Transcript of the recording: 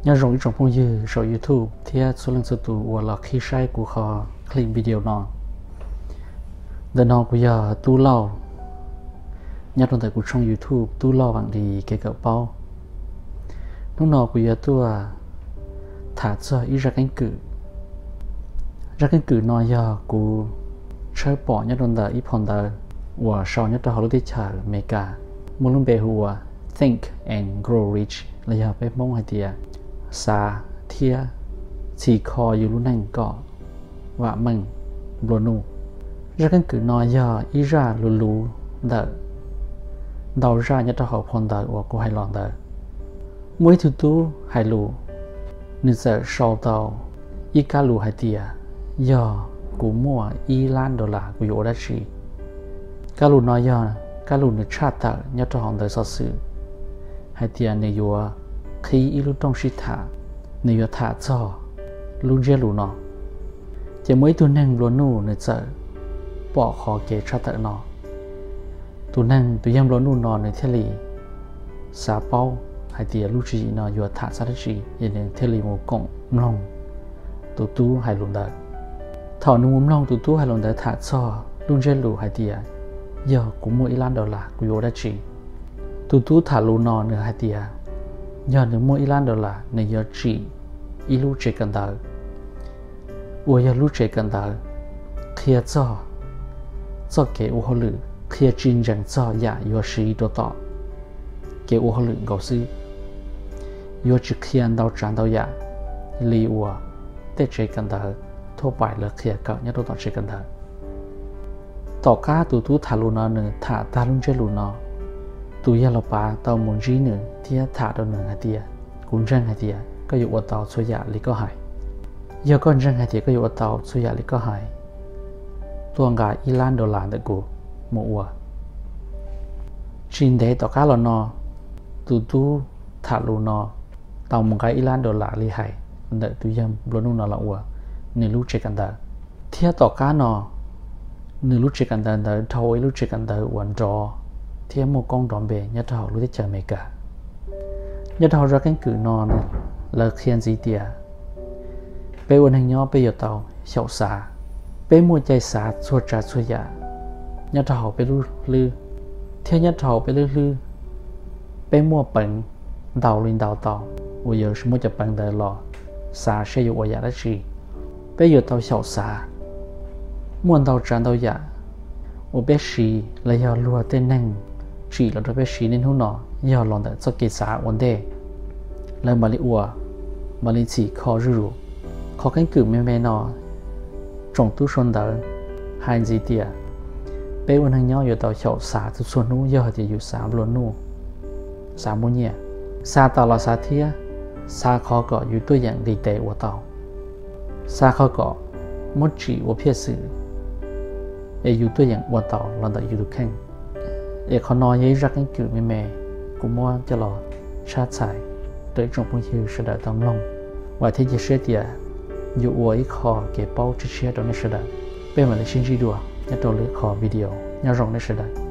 Nyob zoo ib tsoom phooj ywg saum YouTube thiab txhua leej txhua tus uas los qhib saib kuv qhov clip video no. Ntawm no kuv yog Tub Lauj, nyob rau ntawm kuv tshooj YouTube Tub Lauj Vam Lis Kev Kawm Paub. Hnub no kuv yuav tuaj tham txog ib zaj keeb kwm. Zaj keeb kwm no yog kuv tshawb pom nyob rau ntawm ib phau ntawv uas sau nyob rau hauv lub teb chaws Amelikas, muaj lub npe hu ua Think and Grow Rich, los yog peb Hmoob hais tias xav thiab txhim kho yus lub neej kom vam meej nplua nuj. Zaj keeb kwm no yog ib zaj luv luv ntawm ntau zaj nyob rau hauv phau ntawv uas kuv hais los ntawd. Muaj ib tug tub hais lus, nws txawm sau tau ib kab lus hais tias, yog kuv muaj ib lab dollar kuv yuav ua dab tsi? Kab lus no yog kab lus nws tshaj tawm nyob rau hauv ntawv xov xwm hais tias nws yuav qhib ib lub rooj sib tham, nws yuav tham txog lub ntsiab lus no. Ces muaj ib tug neeg nplua nuj nws txawm pom qhov kev tshaj tawm no. Tus neeg, tus yawg nplua nuj no nws thiaj li xav paub hais tias lub tswv yim no yuav tham txog dab tsi, es nws thiaj li mus koom mloog tus tub hais lus ntawd. Thaum nws mus mloog tus tub hais lus ntawd tham txog lub ntsiab lus hais tias, yog kuv muaj ib lab dollar kuv yuav ua dab tsi? Tus tub tham lus no nws hais tias, yog nws muaj ib lab dollar nws yuav tsim ib lub tsev kawm ntawv, uas yog lub tsev kawm ntawv qhia txog txoj kev ua hauj lwm, qhia tsis ntsees txog yam yuav siv rau tom kev ua hauj lwm nkaus xwb. Yuav tsis qhia ntau tsav ntau yam li uas tej tsev kawm ntawv thuab pais lawv qhia kawm nyob rau tom tsev kawm ntawv. Tom qab tus tub tham lus no nws tham tag lub ntsiab lus no, tus yawg laus pav tau mus ntsib nws thiab tham rau nws hais tias, kuv ntseeg hais tias koj yuav ua tau txhua yam li koj hais. Yog koj ntseeg hais tias koj yuav ua tau txhua yam li koj hais, tuaj nqa ib lab dollar ntawm kuv mus ua. Tsis ntev tom qab los no, tus tub tham lus no tau mus nqa ib lab dollar li hais ntawm tus yawg nplua nuj no los ua nws lub tsev kawm ntawv. Thiab tom qab no, nws lub tsev kawm ntawv ntawd dhau ua ib lub tsev kawm ntawv uas nrov thiab muaj koob nrov npe nyob rau hauv lub teb chaws Amelikas. Nyob rau hauv zaj keeb kwm no, lawv qhia ntxiv tias, peb ua neeg nyob peb yuav tau xyaum xav. Peb muaj cai xav txhua tsav txhua yam nyob rau hauv peb lub hlwb, thiab nyob rau hauv peb lub hlwb, peb muaj peev ntau li ntau tau uas yuav muab cov peev ntawd los xav seb yuav ua yam dab tsi. Peb yuav tau xyaum xav. Muaj ntau tsav ntau yam uas peb siv los yog luag tej neeg tsim los rau peb siv niaj hnub no yog los ntawm txoj kev xav ua ntej, lawv mam li ua, mam li txhim kho zuj zus. Qhov keeb kwm me me no, tsoom tub sau ntawv hais ntxiv tias, peb ua neeg nyob yuav tau xyaum xav txhua txhua hnub yog hais tias yus xav nplua nuj, xav muaj nyiaj, xav tas los xav thiab, xav qhov kom yus tuaj yeem nqis tes ua tau, xav qhov kom muab tsim ua phiaj xwm, es yus tuaj yeem ua tau los ntawm yus tus kheej. Es qhov no yog ib zaj keeb kwm me me, kuv muab coj los tshab txhais rau ib tsoom phooj ywg sawv daws tau mloog, vam thiab cia siab tias yuav ua ib qho kev paub tshiab tshiab rau nej sawv daws. Peb mam li sib ntsib dua nyob rau lwm qhov video. Nyob zoo nej sawv daws.